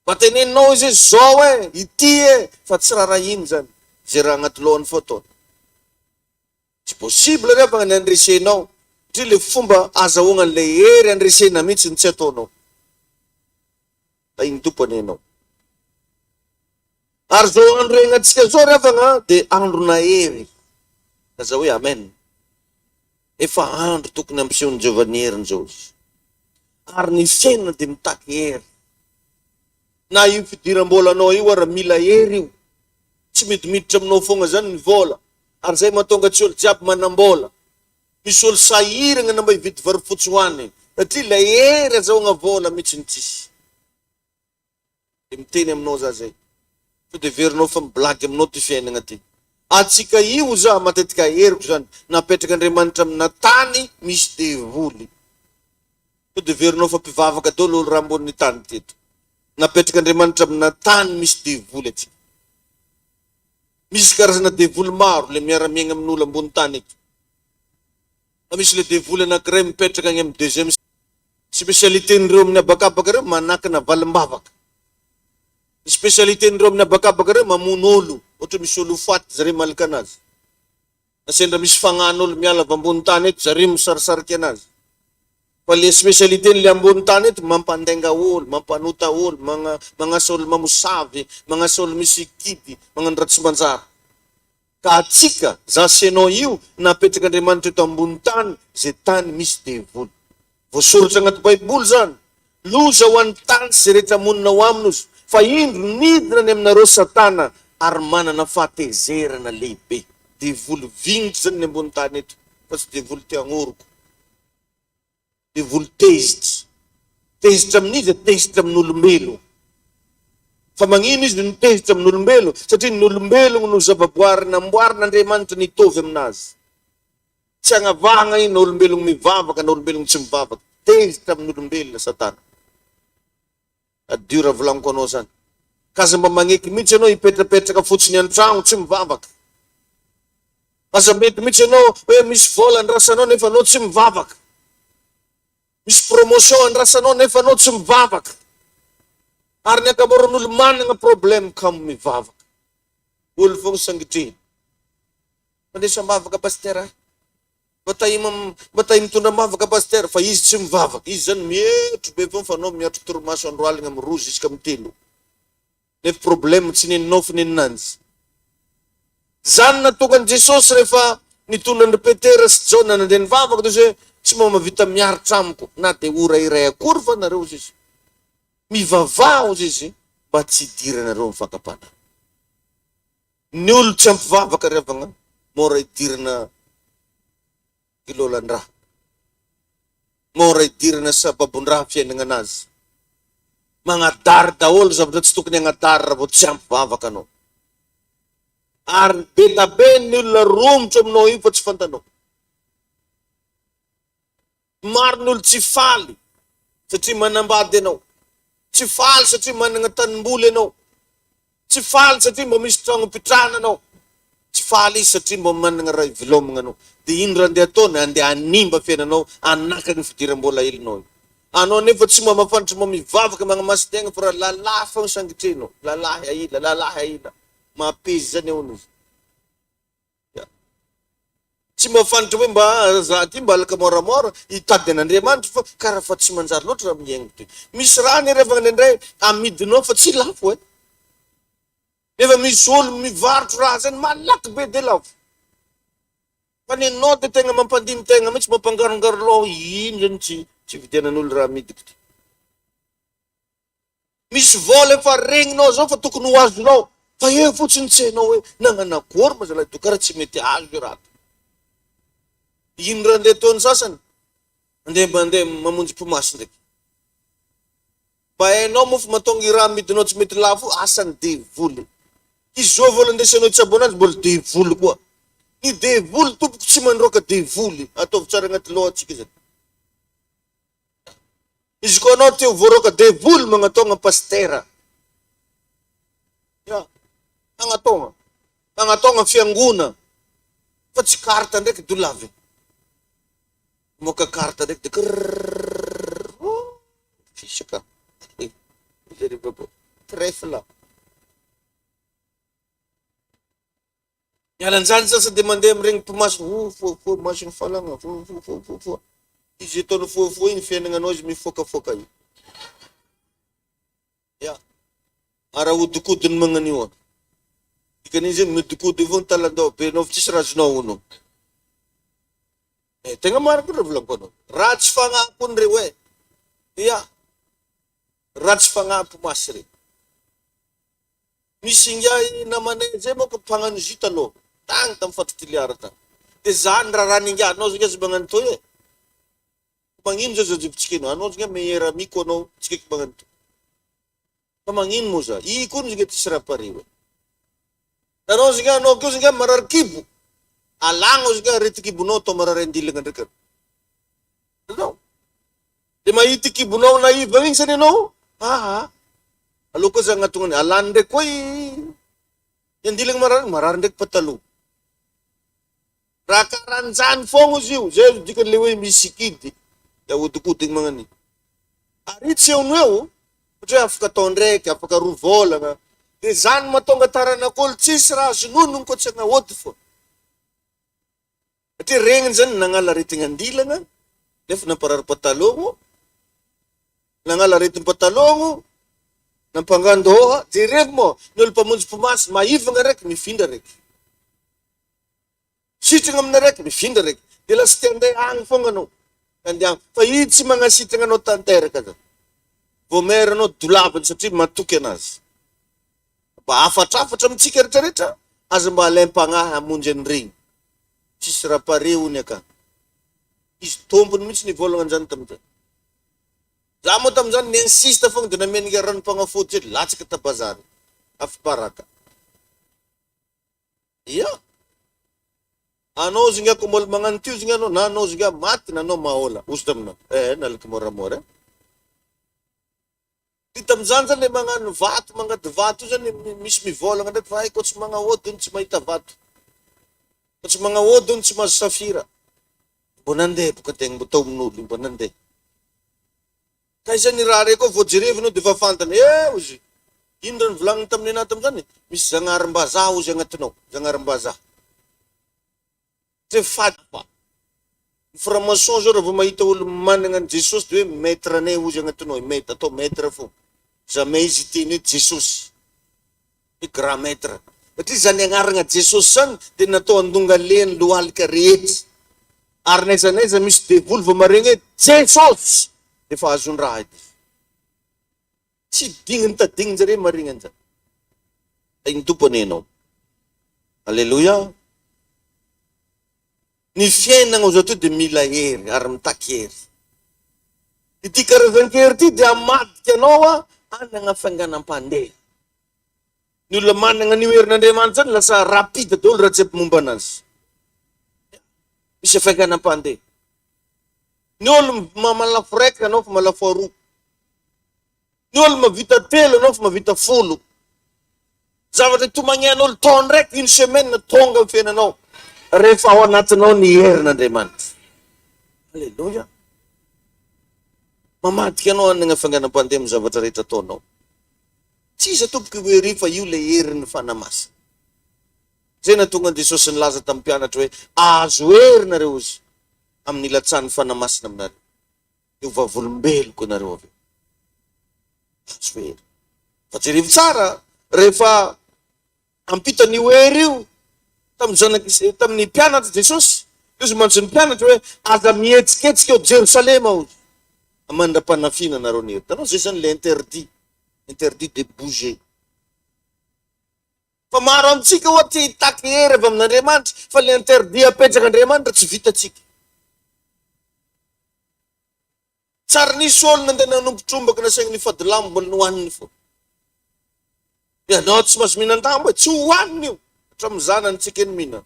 Mba teneninao izy hoe zao e, ity e, fa tsy rarahiny zany, ze raha agnaty lohany fô ataony. Tsy possible ry havagna ny handresenao, satria le fomba azahoagna anle hery handresena mihitsy no tsy ataonao. Tahin'ny Tompo anie ianao. Ary izao andro iainantsika izao ry havagna dia androna hery. Lazao hoe Amen. Efa andro tokony hampisehon'i Jehovah ny heriny izao izy. Ary ny fiainana dia mitaky hery. Na io fidiram-bolanao io ara mila hery io. Tsy midimiditra aminao foagna zany ny vola. Ary zay mahatonga tsy olo jiaby manam-bola. Misy olo sahiragna na mba hividy vary fotsy hohaniny satria ilay hery azahoagna vôla mitsy no tsisy. De miteny aminao za zay. Sao de heverinao fa mi-blague aminao ty fiainagna ty. Atsika io za matetika heriko zany napetrak'Andriamanitra amina tany misy devoly. Sao de heverinao fa mpivavaka daholo olo raha ambonin'ny tany ty eto. Napetrak'Andriamanitra amina tany misy devoly atsika. Misy karazana devoly maro le miara-miaigna amin'olo ambony tany eto. Fa misy le devoly anakiray mipetraka agny amin'ny deuxième Spécialité-n'ireo amin'ny habakabaka ireo manakana valim-bavaka. Ny spécialité-n'ireo amin'ny habakabaka ireo mamono olo, ohatra misy olo ho faty zare malika anazy. Na sendra misy fagnahin'olo miala avy ambony tany eto zare misarisariky anazy. Fa le spécialité ny le ambony tany eto mampandainga olo, mampanota olo, magnasa olo mamosavy, magnasa olo misy kidy, magnano raha tsy manjary. Ka atsika, za sy enao io, napetrak'Andriamanitra eto ambony tany, ze tany misy devoly. Voasoratra agnaty baiboly zany. Loza ho an'ny tany sy ze rehetra monina ao aminy ozy, fa indro nidina any aminareo satana ary manana fahatezerana lehibe. Devoly vignitra zany ny ambony tany eto, fa tsy devoly te hagnoroka. Devoly tezitra. Tezitra amin'iza? Tezitra amin'olombelogno. Fa magnino izy no tezitra amin'olombelogno? Satria ny olombelogno no zavaboary namboarin'Andriamanitra nitovy aminazy. Tsy agnavahagna io na olombelogno mivavaka na olombelogno tsy mivavaka. Tezitra amin'olombelona Satana. Tadidio raha volagniko anao zany. Ka aza mba magneky mihitsy anao hipetrapetraka fotsiny an-tragno tsy mivavaka. Aza mety mihitsy ianao hoe misy vola andrasanao nefa anao tsy mivavaka. Misy promotion andrasanao nefa anao tsy mivavaka. Ary ny ankamaroan'olo managna problème kamo mivavaka. Olo fogna sangitrihina. Mandesa am-bavaka pasitera a. Mba tahia mba tahia mitondra am-bavaka pasitera fa izy tsy mivavaka. Izy zany mietry be fogna fa anao miatry torimaso andro aligna amin'ny roa jusqu'à amin'ny telo. Nefa problème tsy neninao fa neninanjy. Zany nahatonga an'i Jesosy rehefa nitondra an-dry Petera sy Jaona nandeha nivavaka dia hoe tsy mba mahavita miaritra amiko na dia ora iray akory va nareo hozy izy. Mivavaha hozy izy mba tsy hidiranareo amin'ny fakam-panahy. Ny olo tsy ampy vavaka ry havagna mora idirana Gilolan-draha. Mora idirana sababon-draha fiainagna anazy. Magnadary daholo zavatra tsy tokony hagnadary raha vao tsy ampy vavaka anao. Ary be da be ny olona romotra aminao io fa tsy fantanao. Maro ny olo tsy faly satria manambady ianao. Tsy faly satria managna tanimboly ianao. Tsy faly satria mba misy tragno mpitrahana anao. Tsy faly izy satria mba managna ray vilomagna anao. Dia ino raha andeha ataony? Andeha hanimba fiainanao, hanakana io fidiram-bola helinao io. Anao nefa tsy mba mahafantatra mba mivavaka magnamasin-tegna fa raha lalahy fogna sangitrenao. Lalahy aila, lalahy aila. Mahapezy zany ahoana izy. Ya. Tsy mahafantatra hoe mba za ty mba alaka moramora hitady an'Andriamanitra fa karaha fa tsy manjary loatra raha mihaingo ty. Misy raha anie rehefa indraindray amidinao fa tsy lafo e. Nefa misy olo mivarotro raha zany malaky be de lafo. Fa nenao de tegna mampandini tegna mihitsy mampangarongaro loha ino zany tsy. Tsy vidianan'olo raha amidiko ty. Misy vôla efa regninao zao fa tokony ho azonao fa eo fotsiny tsy hainao hoe nagnano akory ma zalahy to karaha tsy mety azo io raha to. Ino raha ndeha ataon'ny sasany? Andeha mandeha mamonjy mpimasy ndraiky. Mba hainao moa fa mahatonga io raha amidinao tsy mety lafo io asan'ny devoly. Izy zao vola andesanao hitsabo anazy mbola devoly koa. Ny devoly tompoko tsy mandroaka devoly. Ataovy tsara agnaty lohantsika zany. Izy koa anao te ho voaroaka devoly magnataogna pasitera. Ya, magnataogna. Magnataogna fiangona. Fa tsy carte ndraiky dolavy. Mamoaka carte ndraiky de krrrr. Fisaka. Trèfle. Miala an'izany sasa dia mandeha amin'ireny mpimasy oh fohafoha mason'ny falagna fohafoha fohafoha foha. Izy ataony fohafoha iny fiainagnanao izy mifoakafoaka io. Ya. Ary ahodikodiny magnan'io an. Dikan'iny zay mihodikodigny foana talandoha be anao fa tsisy raha azonao hono. Eh, tegna marina koa raha volaniko anao. Ratsy fagnahy koa ndreo e. Ya. Ratsy fagnahy mpimasy reo. Misy ingahy namanay zay manko mpagnano jus taloha tagny tam faritry Toliara tagny de za nirarany ingahy anao zao ingahy magnano toy e magnino zao zao jebitsika ino anao zao ingahy meilleur ami ko anao tsika eky magnano toy fa magnino moa za i koa ingahy tsisy raha pare oe anao zao ingahy anao keo zao ingahy marary kibo alagna zao ingahy aretin-kibonao atao marary andilagna ndraiky anao De mahita kibonao naiva igny zany ianao, aa aleo koa za agnatogna any, alany ndraiky koa i andilagna marary, marary ndraiky pataloha. Raha karanjany fogna izy io, zay dikany le hoe misikidy, de ahodikodiny magnan'igny. Ary io tsy eo no eo, ohatra hoe afaka taon-draiky, afaka roa vôlagna, de zany mahatonga taranak'olo tsisy raha azon'onogno koa tsy agnaody fô. Satria regniny zany nagnala aretigny andilagna nefa namparary patalogno, nagnala aretim-patalogno, nampangan-doha, jerevo moa ny olo mpamonjy mpimasy maivagna raiky mifindra raiky, sitragna aminy raiky mifindra raiky, de lasa te handeha agny fogna anao, handeha agny, fa i tsy magnasitragna anao tanteraka zany, vao mera anao dolaviny satria matoky anazy. Mba hafatrafatra amintsika retraretra, aza mba alaim-pagnahy hamonjy an'iregny. Tsisy raha pare hono akany. Izy tompony mihitsy nivôlagna an'izany tamin'izany. Za moa tamin'izany ni-insiste fogna de namenoka ranom-pagnafody zay latsaka ta bazary. Afa-baraka. Ia. Anao zinga ko mbola magnano tio zinga anao na anao zinga maty na anao mahola. Ozy taminao. Eh, nalaky moramora eh. Ty tamizany zany le magnano vato mangady vato io zany misy mivôlagna ndraiky fa hay kô tsy magnaody hono tsy mahita vato, kô tsy magnaody hono tsy mahazo safira. Mbô nandeha boka tegna mbô tao amin'olo io mbô nandeha. Kay zany raha re koa vao jerevinao defa fantany eh ozy ino raha nivolagniny tamin'ny anah tamizany misy zagnaharim-bazaha ozy agnatinao, zagnaharim-bazaha. Tsy fady fa. Ny franc-maçon zao raha vao mahita olo managna an'i Jesosy de hoe maître anay ozy agnatinao, maître, atao maître fô. Jamais izy hiteny hoe Jesosy, hoe grand maître. Satria zany agnaragna Jesosy zany de natao handongalehan'ny lohalika rehetra. Ary n'aiza n'aiza misy devoly vao maregny hoe Jesosy defa azon-draha edy. Tsy digniny tadignin-jare marigny an'izany. Tahin'ny Tompo anie ianao. Aleloia. Ny fiainagna zao ty dia mila hery ary mitaky hery. Ity karazan-kery ity dia hamadika anao hanagna fainganam-pandeha. Ny olona managna an'io herin'Andriamanitra zany lasa rapide daholo raha jiaby momba anazy. Misy fainganam-pandeha. Ny olo malafo raika anao fa malafo aroa. Ny olo mavita telo anao fa mavita folo. Zavatra itomagnian'olo taon-draiky, une semaine, tonga amin'ny fiainanao rehefa ao anatinao ny herin'Andriamanitra. Alléluia. Mamadika anao hanana fainganam-pandeha amin'ny zavatra rehetra ataonao. Tsy iza tompoko io hery io fa io ilay herin'ny Fanahy Masina. Izay nahatonga an'i Jesosy nilaza tamin'ny mpianatra hoe, Ahazo hery nareo izy amin'ny ilatsahan'ny Fanahy Masina aminareo. Dia ho vavolombeloko ianareo avy eo. Azo hery. Fa jerevo tsara, rehefa ampitan'io hery io tamin'ny zanak'i tamin'ny mpianatra Jesosy, dia izy mantsy ny mpianatra hoe aza mihetsiketsika ao Jerosalema hozy. Mandra-panafiana anareo ny hery. Hitanao zay zany le interdit, interdit de bouger. Fa maro amintsika oa te hitaky hery avy amin'Andriamanitra fa le interdit apetrak'Andriamanitra tsy vitantsika. Tsary nisy olo nandeha nanompo trombaka nasaigny nifady lambo mbola nohaniny fô. Ianao tsy mahazo mihinan-dambo e, tsy hohaniny io, hatramin'ny zanany tsy ekeny mihinana.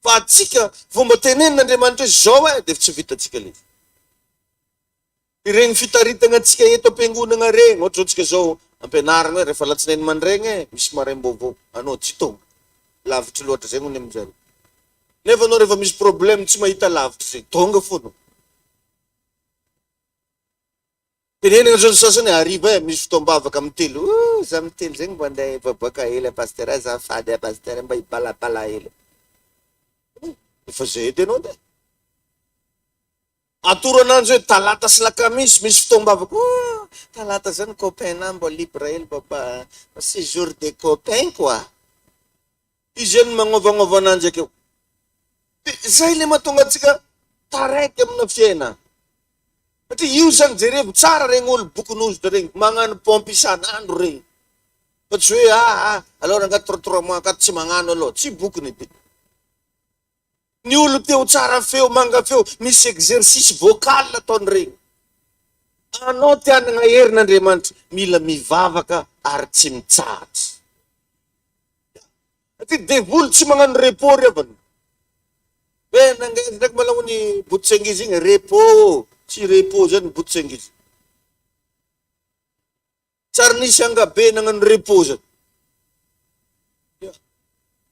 Fa antsika vao mba tenenin'Andriamanitra hoe zao e, dia tsy vitantsika le izy. Ireny fitaritagna antsika eto am-piangonagna regny, ohatra zao tsika zao ampianarigna hoe rehefa alatsinainy mandraigny e, misy maraim-baovao, anao tsy tonga, lavitry loatra zegny hono amin-jareo. Nefa anao rehefa misy problème tsy mahita lavitry zegny, tonga fona. Tenenina zao ny sasany hariva e, misy fotoam-bavaka amin'ny telo, oh za amin'ny telo zegny mba andeha hivoaboaka hely a pasteur, azafady a pasteur mba hibalabala hely. Efa zay edy anao ndeha. Atoro ananjy hoe talata sy lakamisy misy fotoam-bavaka, oh talata zany copain-na mba libre hely mba mba c'est jour des copains quoi. Izy ihany no magnovagnova ananjy akeo. De zay le mahatonga antsika taraiky amina fiainana. Satria io zany jerevo tsara regny olo bokin'ozona regny, magnano pompe isan'andro regny. Fa tsy hoe ah ah aleo rangahy trois trois mois akato tsy magnano aloha, tsy bokiny edy. Ny olo te ho tsara feo, manga feo, misy exercice vocal ataony regny. Anao te hanagna herin'Andriamanitra, mila mivavaka ary tsy mitsahatra. Satria devoly tsy magnano repos ry havana. Hoe nangaiza ndraiky malao ny bototsengizy igny, repos, tsy repos zany ny bototsengizy. Tsy ary nisy angabe nagnano repos zany.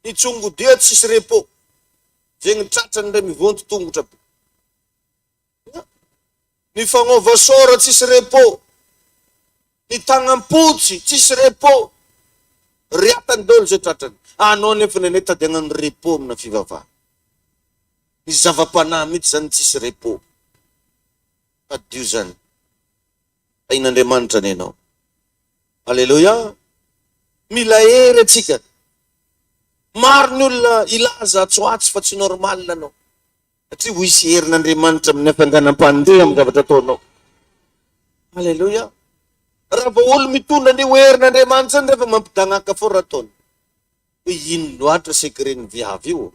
Ny tsongodia tsisy repos. Zegny tratrany ndray mivonto tongotra be. Ny fagnova sôra tsisy repos. Ny tagnam-potsy tsisy repos. Riatany daholo zay tratrany. Anao nefa nene tady hagnano repos amina fivavahana. Ny zava-panahy mihitsy zany tsisy repos. Tadidio zany. Tahin'Andriamanitra anie ianao. Aleloia! Mila hery antsika. Maro ny olona hilaza atsy ho atsy fa tsy normal anao. Satria ho hisy herin'Andriamanitra amin'ny hafanganam-pandeha amin'ny zavatra ataonao. Aleloia! Raha vao olo mitondra an'io herin'Andriamanitra io rehefa mampidagnaka fo raha ataony. Hoe ino loatra secret-n'ny viavy io ô?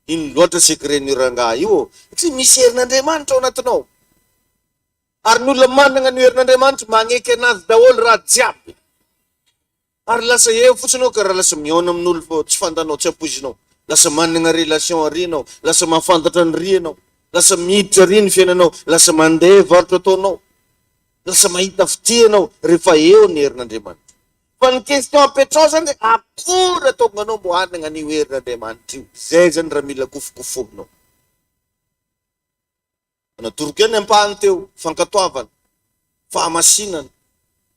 Ino loatra secret-n'io rangahy io ô? Satria misy herin'Andriamanitra ao anatinao. Ary ny olona manana ny herin'Andriamanitra magneky anazy daholo raha jiaby. Ary lasa eo fotsiny anao karaha lasa mihaona amin'olo fô tsy fantanao, tsy ampoizinao. Lasa manana relation ary anao, lasa mahafantatra ny ry anao, lasa miditra ary ny fiainanao, lasa mandeha varotra ataonao, lasa mahita fitia anao rehefa eo ny herin'Andriamanitra. Fa ny question apetrao zany hoe akory ataonao anao mbo hanana an'io herin'Andriamanitra io? Zay zany raha mila kofokofohinao. Natoroko ihany ny ampahany teo, fankatoavana, fahamasinana,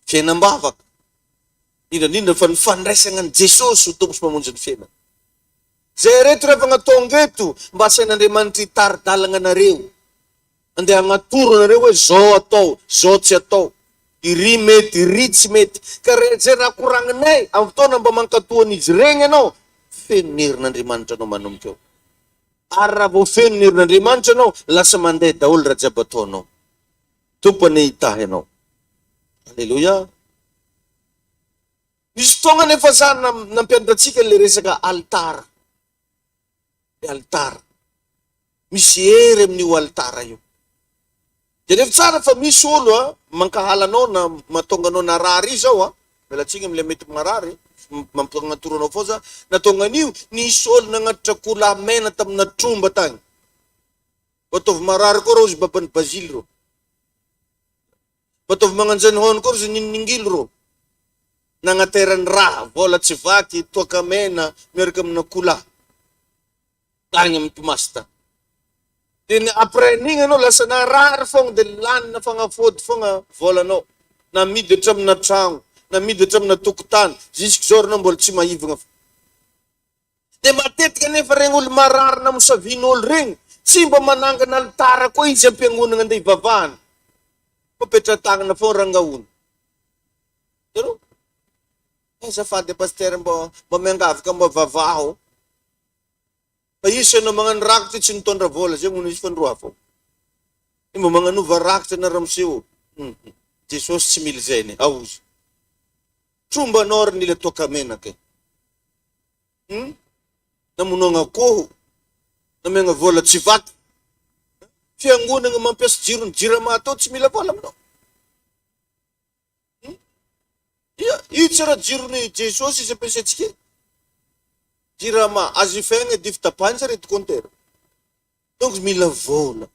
fiainam-bavaka, indrindra indrindra fa ny fandraisana an'i Jesosy ho Tompo sy Mpamonjy ny fiainana. Izay ireto rehefa tonga eto mba asain'Andriamanitra hitari-dalana anareo, andeha hagnatoro anareo hoe zao atao, zao tsy atao, iry mety, iry tsy mety. Ka re izay raha koragninay amin'ny fotoana mba mankatoa an'izy ireny ianao, feno ny herin'Andriamanitra anao manomboka eo. Ary raha vao feno ny herin'Andriamanitra ianao, lasa mandeha daholo raha jiaby ataonao. Tompo anie hitahy anao. Aleloia. Nisy fotoagna anefa za nampianatra antsika le resaka alitara. Le alitara. Misy hery amin'io alitara io. Jerevo tsara fa misy olo a mankahala anao na mahatonga anao narary io zao a, miala tsiny amle mety marary, mampiagnatoro anao fô za, nahatonga an'io, nisy olo nagnatitra akoholahy mena tamina tromba tagny, mba ataovy marary koa rô izy baban'i Bazily rô, mba ataovy magnanjany hôny koa ry nininingilo rô, nagnaterany raha, vôla tsy vaky, toaka mena miaraka amina akoholahy. tagny amin'ny Toamasina tagny. De ny après an'igny anao lasa narary fogna de lanina fagnafody fogna vôlanao, namidy hatramina tragno, namidy hatramina tokotany, jusque zao anao mbola tsy maivagna fô. De matetika anefa regny olo marary namosavian'olo regny tsy mba manangana alitara koa izy am-piangonagna andeha hivavahana fa petra-tagnana fogna rangahona. Hitanao? Azafady Pasteur mbô mba miangavy ka mba vavaho. Fa io se anao magnano rakitra io tsy nitondra vola zegny hono izy fa ndroa fô. Mba magnanova rakitra na ramose ô. Hum. Jesosy tsy mila izay anie. Aoza. Trombanao ry nila toaka menaka e. Hum. Namonoagna akoho. Namiagna vola tsy vaky. Fiangonagna mampiasa jiron'ny jirama tao tsy mila vola aminao. Hum. Ia, io tsy raha jiron'i Jesosy izy ampiasaintsika e. Jirama, azo ifegna dify tapahiny sa reto compteur. Donc mila vola.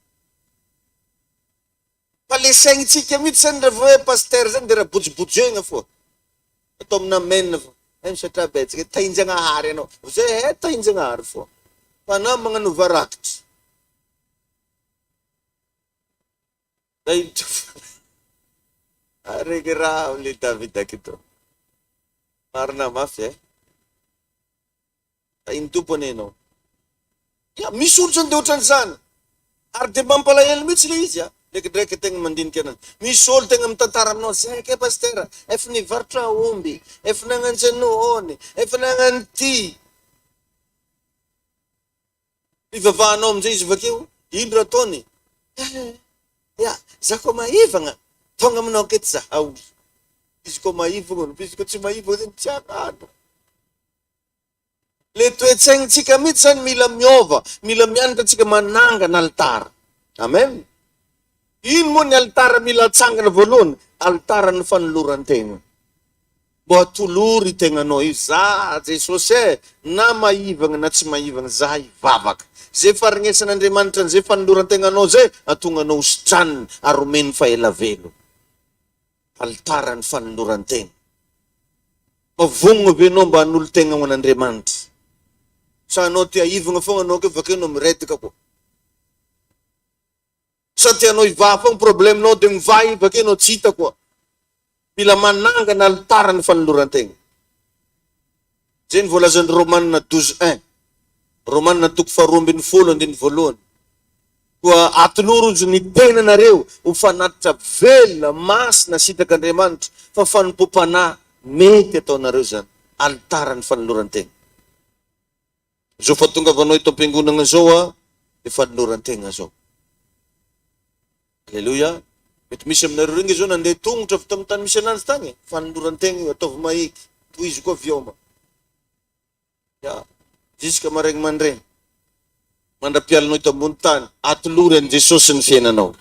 Fa le saignintsika mihitsy zany rehefa hoe pasteur zany de raha bojibojegna foa. Atao amina amen fô. Hay misaotra betsaka e, tahinjagnahary anao. Zay eh tahinjagnahary foa. Fa anao magnanova rakitra. Aregny raha amle David aketo. Marina mafy eh. Tahin'ny Tompo anie ianao. Ya, misy olo zany de ohatran'izany. Ary de mampalahelo mihitsy le izy a. Ndraikindraiky tegna mandinika anazy. Misy olo tegna mitantara aminao, zay kay pasitera, efa nivarotra aomby, efa nagnano zany, efa nagnano ty. Ivavahanao amin'izay izy bakeo, ino raha ataony? Eh, ya, za koa maivagna, tonga aminao aketo za. Ao. Izy koa maivagna hono, fa izy koa tsy maivagna zany tsy hagnano. Le toe-tsaignintsika mihitsy zany mila miova, mila mianatra antsika manangana alitara. Amen. Ino moa ny alitara mila atsangana voalohany? Alitaran'ny fanoloran-tegna. Mbô atolory io tegnanao io, za Jesosy e, na maivagna na tsy maivagna, za hivavaka. Ze faharegnesan'Andriamanitra an'izay fanoloran-tegnanao zay, atonga anao ho sitraniny ary omeny fahelavelo. Alitaran'ny fanoloran-tegna. Mba vonona ve enao mba hanolo-tegna ho an'Andriamanitra? Sa anao te haivagna fogna anao ke bakeo anao miredaka koa? Sa te hanao hivaha foagna problème-nao de mivaha igny bakeo anao tsy hita koa? Mila manangana alitara ny fanoloran-tegna. Zay ny voalazan'ny Romana 12 un. Romana toko faharoa 12 andininy voalohany. Koa atoloro ozy ny tenanareo ho fanatitra velona, masina, sitrak'Andriamanitra, fa fanompoam-panahy mety ataonareo izany. Alitara ny fanoloran-tegna. Izao fahatongavanao eto am-piangonana izao a, dia fanoloran-tegna izao. Aleloia. Mety misy aminareo ireo nge zao nandeha tongotra avy tamin'ny tany misy ananjy tany e. Fanoloran-tegna io, ataovy maheky. Tohizo koa vioma. Ya, jusqu'à maraigny mandraigny. Mandra-pialinao eto ambony tany, atolory an'i Jesosy ny fiainanao.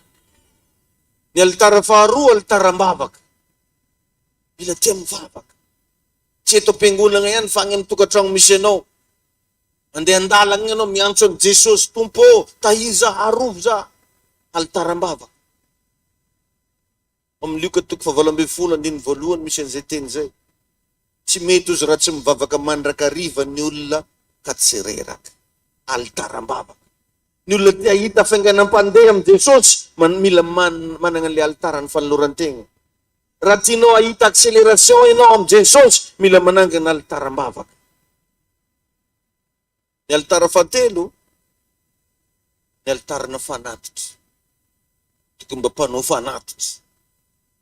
Ny alitara faharoa, alitaram-bavaka. Mila tia mivavaka. Tsy eto am-piangonana ihany fa any amin'ny tokantrano misy anao. Mandeha an-dalana ianao miantso an'i Jesosy, Tompo ô, tahio za, arovy za. Alitaram-bavaka. Ao amin'ny Lioka toko faha-18 andininy voalohany misy an'izay teny izay. Tsy mety ozy raha tsy mivavaka mandrakariva ny olona ka tsy reraka. Alitaram-bavaka. Ny olona te hahita fainganam-pandeha amin'i Jesosy, mila manana an'ilay alitaran'ny fanoloran-tegna. Raha tianao hahita accélération ianao amin'i Jesosy, mila manangana alitaram-bavaka. Ny alitara fahatelo, ny alitarana fanatitra. Tokony mba mpanao fanatitra.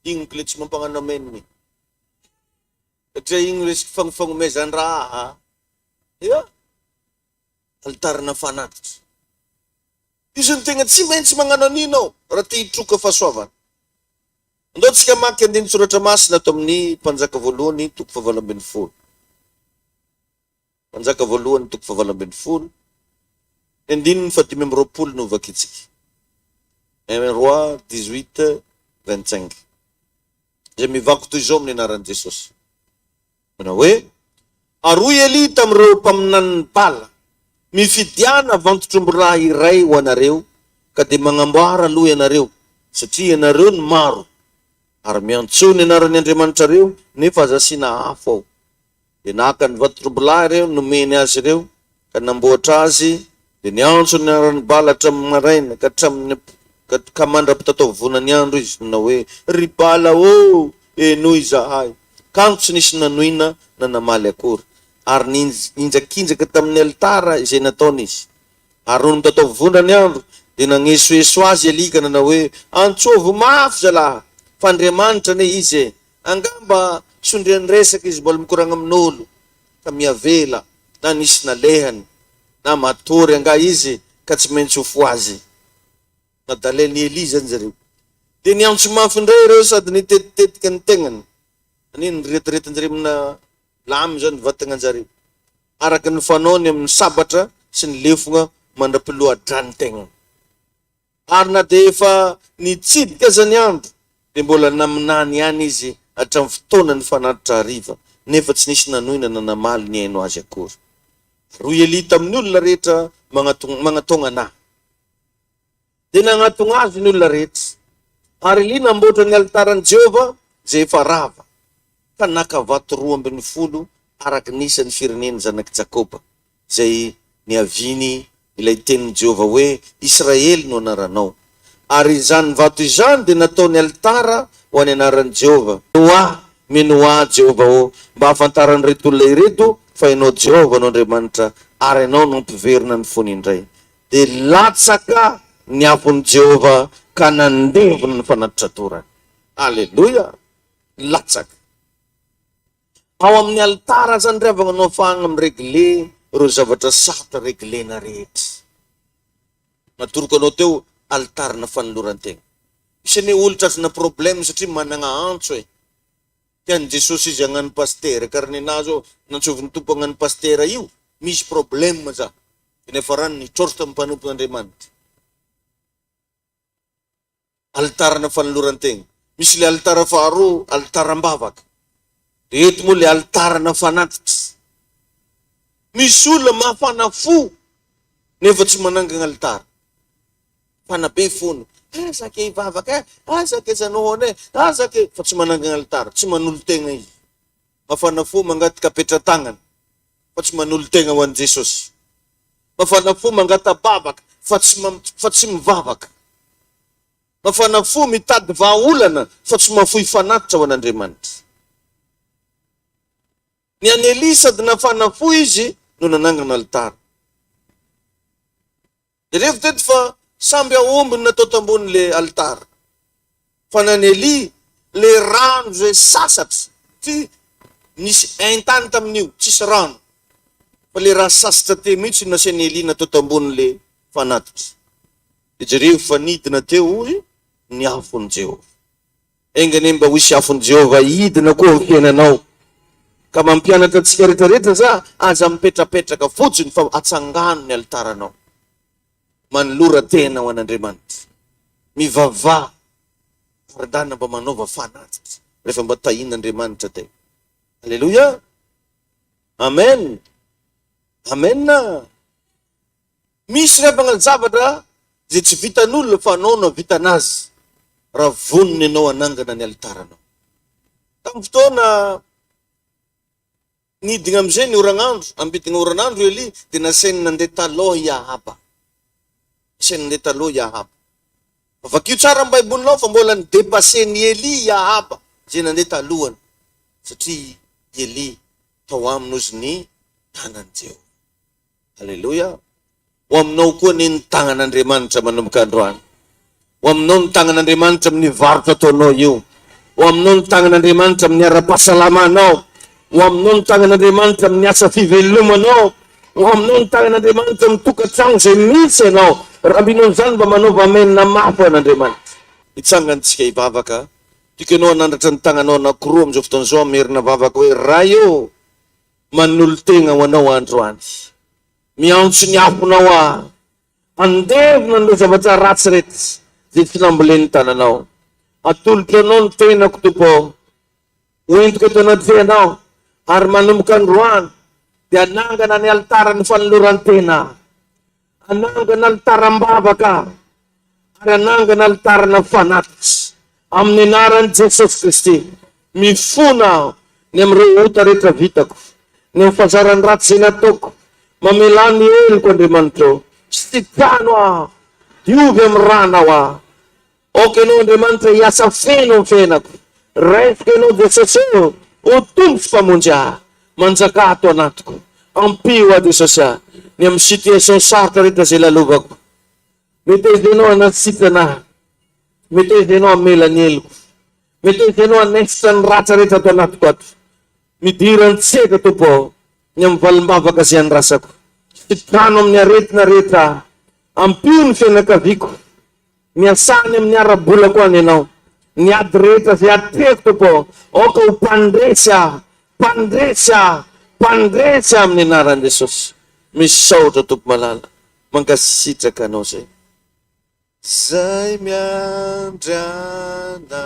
Igny kle tsy mampagnano amen e. Satria igny resaky fagnomezan-draha. Ia. Alitarana fanatitra. Io zany tegna tsy maintsy magnano an'io anao raha te hitroka fahasoavana. Andao tsika hamaky andinin-tsoratra masina ato amin'ny Mpanjaka voalohany toko fahavalo 18. Mpanjaka voalohany toko fahavalo 18, ny andininy faha-25 no vakintsika. Un Roi 18, 25. Izay mivaky toy izao amin'ny anaran'i Jesosy. Manao hoe, Ary hoy Elia tamin'ireo mpaminanin'i Bala, Mifidiana vantotr'ombilahy iray ho anareo, ka dia magnamboara aloha ianareo, satria ianareo no maro, ary miantsoa ny anaran'ny andriamanitrareo, nefa aza asiana afo ao. Dia naka ny vantotr'ombilahy ireo nomeny azy ireo, ka namboatra azy, dia niantso ny anaran'i Bala hatramin'ny maraina ka hatramin'ny ka mandra-pitataovonan'ny andro izy, nanao hoe, Ry Bala ô, henoy izahay! Kanjo tsy nisy nanoina na namaly akory. Ary nihinjakinjaka tamin'ny alitara izay nataony izy. Ary nony mitataovondra ny andro, dia nagnesoeso azy Elia ka nanao hoe, Antsovo mafy zalahy, fa Andriamanitra anie izy e! Angamba sondrian-dresaka izy mbola mikoragna amin'olo, ka miavela, na nisy nalehany, na matory angaha izy ka tsy maintsy ho fohazy. Nadalain'i Elia izany zareo. Dia niantso mafy indray ireo sady nitetitetika ny tegnany. Izany hoe niretireti-njareo amina lamy izany ny vatagnan-jareo, araka ny fanaony amin'ny sabatra sy ny lefogna mandra-piloa-drà ny tegnany. Ary na dia efa nitsidika aza ny andro, dia mbola naminany ihany izy hatramin'ny fotoana nifanatitra hariva, nefa tsy nisy nanoina na namaly nihaino azy akory. Ary hoy Elia tamin'ny olona rehetra, Magnatogna anà. Dia nagnatogna azy ny olona rehetra. Ary Elia namboatra ny alitaran'i Jehovah, izay efa rava, ka naka vato 12 araka ny isan'ny firenen'ny zanak'i Jakoba, izay niaviany ilay tenin'i Jehovah hoe, Israely no anaranao. Ary izany vato izany dia nataony alitara ho an'ny anaran'i Jehovah. Minoa, minoa, Jehovah ô, mba hahafantaran'ireto olona ireto fa Ianao Jehovah no Andriamanitra, ary Ianao no hampiverina ny fony indray. Dia latsaka ny afon'i Jehovah ka nandevona ny fanatitra dorany. Aleloia! Latsaka. Ao amin'ny alitara zany ry havagna no afahagna mi-regler ireo zavatra sarotra reglena rehetra. Natoroko anao teo alitarana fanoloran-tegna. Misy anie olo tratrana problème satria managna antso e. Tian'i Jesosy izy hagnano pasitera, ka ry nenaha zao nantsovin'ny Tompo hagnano pasitera io, misy problème za. De niafarany nitrôtra tamin'ny mpanompon'Andriamanitra. Alitarana fanoloran-tegna. Misy le alitara faharoa, alitaram-bavaka. De eto moa le alitarana fanatitra. Misy olona mafana fo nefa tsy manangana alitara. Mafana be fony. Aza ke hivavaka e, aza ke zanohona e, aza ke, fa tsy manangana alitara, tsy manolo-tegna izy. Mafana fo mangataka petra-tagnana fa tsy manolo-tegna ho an'i Jesosy. Mafana fo mangata-bavaka fa tsy fa tsy mivavaka. Mafana fo mitady vahaolana fa tsy mahafoy fanatitra ho an'Andriamanitra. Ny an'i Elia sady nafana fo izy no nanangana alitara. Jerevo teto fa samby aomby no natao tambony le alitara. Fa ny an'i Elia le rano zay sasatra, ty nisy haintany tamin'io, tsisy rano. Fa le raha sasatra teo mihitsy no nasain'i Elia natao tambony le fanatitra. De jerevo fa nidina teo hoy ny afon'i Jehovah. Enga anie mba ho hisy afon'i Jehovah hidina koa amin'ny fiainanao. Ka mampianatra antsika rehetrarehetra za, aza mipetrapetraka fotsiny fa atsangano ny alitaranao. Manolora tena ho an'Andriamanitra. Mivavaha ary ndana mba manaova fanatitra rehefa mba tahian'Andriamanitra tena. Aleloia! Amen! Amen! Misy ravagna zavatra izay tsy vitan'olona fa anao no ahavitana azy raha vonona ianao hanangana ny alitaranao. Tamin'ny fotoana nidigna amin'izay ny oragnandro, ampidigna oranandro i Elia dia nasainy nandeha taloha i Ahaba. Nasainy nandeha taloha i Ahaba. Fa vakio tsara ny baibolinao fa mbola ni-depasser-n'i Elia i Ahaba izay nandeha talohany satria i Elia tao aminy ozy ny tanan'i Jehovah. Aleloia! Ho aminao koa anie ny tagnan'Andriamanitra manomboka androany. Ho aminao ny tagnan'Andriamanitra amin'ny varotra ataonao io. Ho aminao ny tagnan'Andriamanitra amin'ny ara-pahasalamanao. Ho aminao ny tagnan'Andriamanitra amin'ny asa fivelomanao. Ho aminao ny tagnan'Andriamanitra amin'ny tokantrano izay misy ianao. Raha mino an'izany mba manaova amen mafy ho an'Andriamanitra. Hitsangantsika hivavaka. Tiako ianao hanandratra ny tagnanao anankiroa amin'izao fotoana izao hamerina vavaka hoe, Ray ô! Manolo-tegna ho Anao androany. Miantso ny afonao aho. Handevona an'ireo zavatra ratsy rehetra izay tsy nambolen'ny tananao. Atolotro Anao ny tenako, Tompo ô. Ho entiko eto anatrehanao, ary manomboka androany dia hanangana ny alitaran'ny fanoloran-tena aho. Hanangana alitaram-bavaka aho, ary hanangana alitarana fanatitra. Amin'ny anaran'i Jesosy Kristy, mifona aho ny amin'ireo ota rehetra vitako, ny amin'ny fahazaran-dratsy izay nataoko. Mamelà ny heloko, Andriamanitra ô. Sitrano aho. Diovy amin'ny rànao aho. Aoka Ianao Andriamanitra hiasa feno amin'ny fiainako. Raisiko Ianao Jesosy ô, ho Tompo sy Mpamonjy ahy. Manjakà ato anatiko. Ampio aho Jesosy a, ny amin'ny situation sarotra rehetra izay lalovako. Meteza Ianao hanasitrana ahy. Meteza Ianao hamela ny heloko. Meteza Ianao hanaisotra ny ratra rehetra ato anatiko ato. Midira an-tsehatra Tompo ô, ny amin'ny valim-bavaka izay andrasako. Sitrano amin'ny aretina rehetra aho. Ampio ny fianakaviako. Miasà any amin'ny ara-bolako any Ianao. Ny ady rehetra izay atrehiko, Tompo ô, aoka ho mpandresy aho, mpandresy aho, mpandresy aho amin'ny anaran'i Jesosy. Misaotra Tompo malala, mankasitraka Anao izay. Zay miandry ana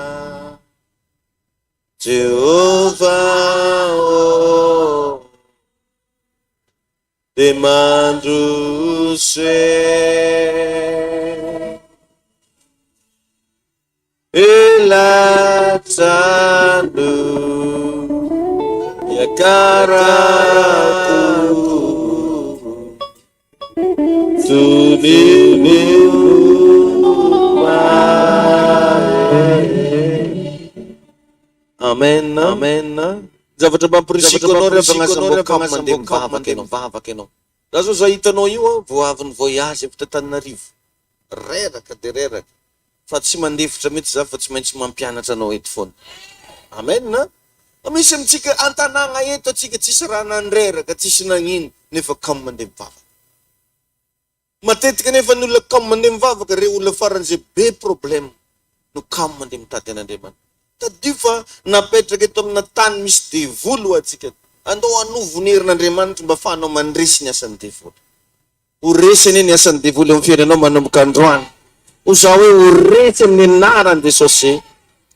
Jehovah ô de mandroso e Elatrano iakarako Amen amen. Zavatra mampirisiko anao ry havagna aza mbô kamo mandeha mivavaka ianao. Mivavaka ianao. Za zao za hitanao io an, vao avy ny voyage avy t'Antananarivo. Reraka de reraka. Fa tsy mandefitra mihitsy za fa tsy maintsy mampianatra anao eto foana. Amen a! Misy amintsika an-tanàgna eto antsika tsisy raha nandreraka, tsisy nagnino nefa kamo mandeha mivavaka. Matetika nefa ny olona kamo mandeha mivavaka, reo olona faran'izay be problème no kamo mandeha mitady an'Andriamanitra. Tadidio fa napetraka eto amina tany misy devoly ho antsika. Andao hanovo ny herin'Andriamanitra mba afahanao mandresy ny asan'ny devoly. Ho resy anie ny asan'ny devoly eo amin'ny fiainanao manomboka androany. Ho za hoe ho resy amin'ny anaran'i Jesosy.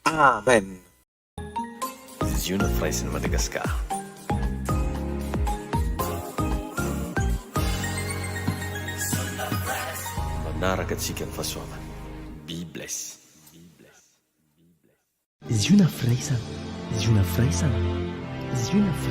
Amen. Ziona Firaisan'i Madagasikara. Manaraka antsika ny fahasoavana. Be bless. Ziona Firaisana. Ziona Firaisana. Ziona Firaisana.